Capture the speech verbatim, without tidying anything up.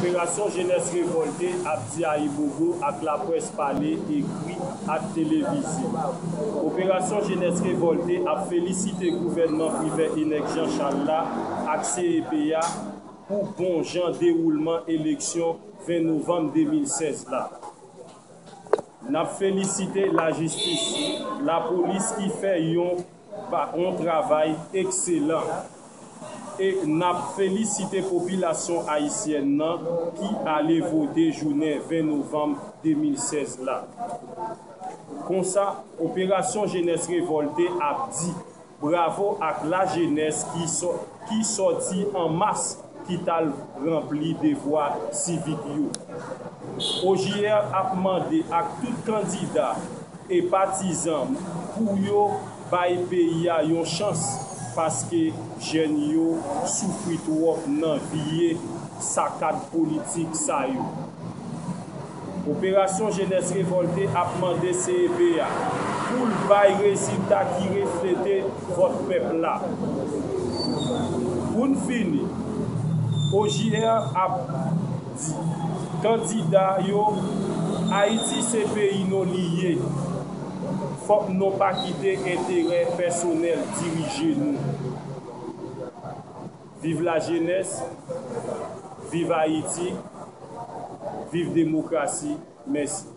Operasyon Jenès Revòlte ap di ayibobo ak laprès pale, ekri ak televize. Operasyon Jenès Revòlte ap felisite gouvènman Privè Enèk Jan Chal la ak C E P a pou bon jan dewoulman eleksyon ven novanm de mil sèz la. N ap felisite lajistis, lapolis ki fè yon, yon travay ekselan. E n ap felisite popilasyon ayisyèn nan ki ale vote jounen ven novanm de mil sèz la. Konsa, Operasyon Jenès Revòlte ap di bravo ak lajenès ki sò-, ki sòti an mas ki t al ranpli devwa sivik yo. O J R ap mande ak tout kandida e patizan pou yo bay peyi a yon chans, paske jèn yo soufri twòp nan vye sakad politik sa yo. Operasyon Jenès Revòlte ap mande C E P a pou l bay rezilta ki reflete vòt pèp la. Pou n fini, O J R ap di kandida yo, Ayiti se peyi nou li ye. Fòk nou pa kite enterè pèsonèl dirije nou. Viv lajenès, viv Ayiti, viv demokrasi. Mèsi.